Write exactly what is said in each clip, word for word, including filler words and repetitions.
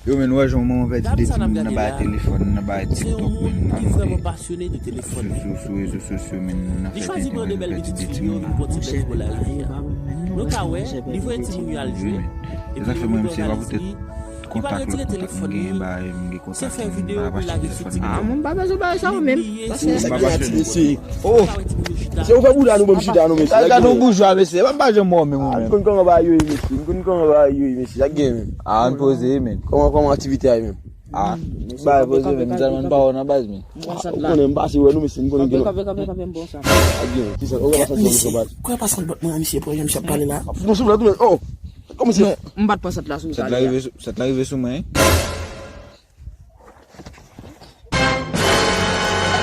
Yo, men, wè, jan manman pèdi de timoun nan bagay telefòn, nan bagay TikTok, men, nan sou, sou, sou rezo sosyo, men, nan fè tenten, wè, nou pèdi de timoun. Nou ka wè, li voye timoun yo al jwe. E sa k fè mwen, m se pa poutèt kontak, lòt kontak mwen genyen, ba, m gen kontak, m pa pa chèche telefòn. Ah, mwen pa bezwen bagay sa yo menm. Sa se sa ki ati, mesye. Oh! Se ou fè bouda nou ban m chita, non, mesye. Sa gade yon boujwa, mesye. Pa pa janm mò menm ou menm. M konn kòman bagay yo ye, mesye. M konn kòman bagay yo ye, mesye. Sa gen menm. Ah, ann poze, men. Kòman, kòman aktivite a ye menm? Ah, bagay poze, men. M sèlman pa wè nan baz, men. Ou konnen m pase wè nou, mesye. M konnen gen. Kanpe, kanpe, kanpe, kanpe, m bon sa. Sa gen. Kisa, ou ka pase yon bòt mwen, misye, pou jan misye ap pale la. Non, sou la, tou, men. Oh! Kòman se? Non, m pa t pran sant la sou sa. Sant la rive sou, sant la rive sou mwen, hein?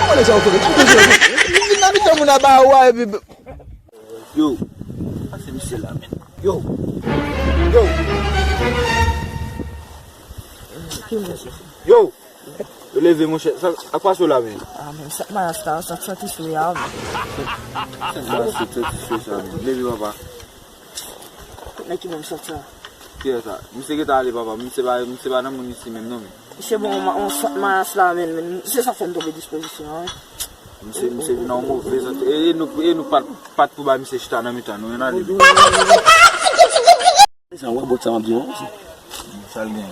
Kòman nèg sa yo fè? Vin nan mitan moun aba ou a, epi. Yo, pase misye la, men. Yo. Yo. Yo. Yo, leve, monchè. Sa, ak pase w la, men? Ah, men, sa, mayas la, sa, sa ti sou ya, men. Sa, sa ti sou sa, men. Leve, papa. Nèg ki ban m sant sa. Kiyès sa? Misye gentan ale, papa. Misye pa, misye pa nan moun isi menm, non, men. Misye bon, on, on sant mayas la, men, men. Se sa fè m tonbe dispozisyon an, wi. Misye, misye vin nan yon move sant. E, e nou, e nou pa t, pa t pou bay misye chita nan mitan nou, ann ale. Sa wè bòt sa m ap di w, wi. Sa l gen?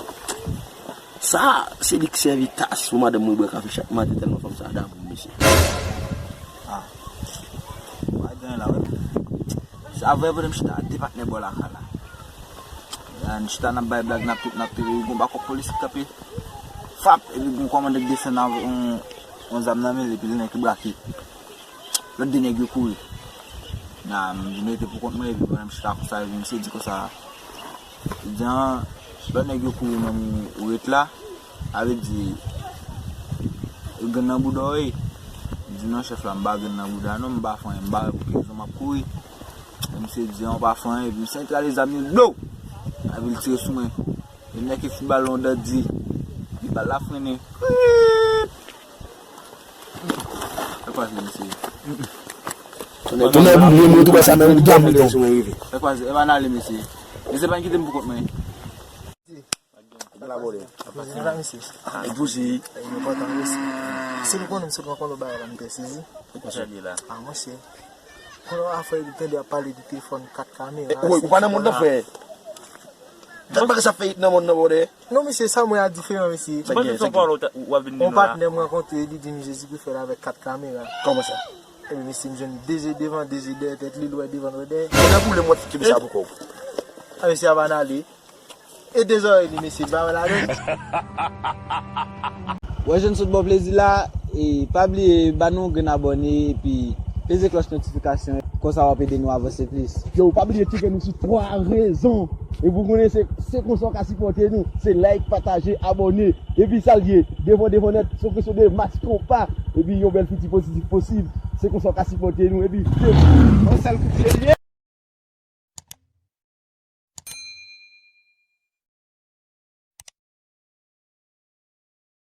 Sa, se li k sèvi tas pou madanm mwen bwè kafe chak maten, tèlman fanm sa damou m, mesye. Ah. Pa gen la, wi. Sa vre, vre, m chita de patnè bò lakay la. Ann chita, n ap bay blag, n ap tout, n ap tout, gon bakòp polis ki kanpe. Fap! Epi gon kòmandan ki desann avèk yon, yon zam nan men l, epi l nèk ki brake. Lòt de nèg yo kouri. Nan, m vin rete pou kont mwen, epi pandan m chita konsa, epi misye di konsa, li di, an, lòt nèg yo kouri menm ou, ou ret la, sa vle di, ou grenn nan bouda w ye. M di, non, chèf la, m pa grenn nan bouda, non, m pa fè anyen, m pa wè pou ki rezon m ap kouri. Epi misye di, an, w pa fè anyen, epi misye antre ale zam li, blow! Epi l tire sou mwen. Li nèk ki fout bal yon dandi. Li bal la frennen. Kriip! Sa kwaze, mesye. Ou nan boule, mwen tou wè sa nan yon dam, tonton. Sa kwaze, e pa n ale, mesye. Mesye pa n kite m pou kont mwen. Ala bòlè. Ala, mesye. Ah, e poze. E, enpòtan, mesye. Si nou konnen, m sot rankontre yon bagay la, m te sezi. Ou konsa di la? Ah, monchè. Konnen afè li tande ap pale de telefòn, kat kamera. Ou pa nan mond nan, frè. Dat bagay sa fè it nan mond nan, bòdè. Non, mesye, sa mwen a diferan, mesye. Ou panse se yon pawòl w ap vin di nou la? Yon patnè m rankontre, li di m Jezikri fè l avèk kat kamera. Kòman sa? Ebyen, mesye, m jwenn de je devan, de je dèyè tèt li, l wè devan, l wè dèyè. Mwen nan boule, mwen fè sa pou kò w. A, mesye, a pa n ale. E de zòrèy li, mesye, li pa wè ladan. Wè, jèn sot bò plezi la, e pa bliye ba nou yon grenn abòne, epi peze klòch notifikasyon, konsa w ap ede nou avanse plis. Yo, pa bliye tcheke nou sou twa rezon. Epi w konnen se, se konsa w ka sipòte nou, se like, pataje, abòne. Epi sa l ye, devan, devan nèt, se yon kesyon de mas konpa. Epi yon bèl fiti pozitif posib, se konsa w ka sipòte nou. Epi, yon sèl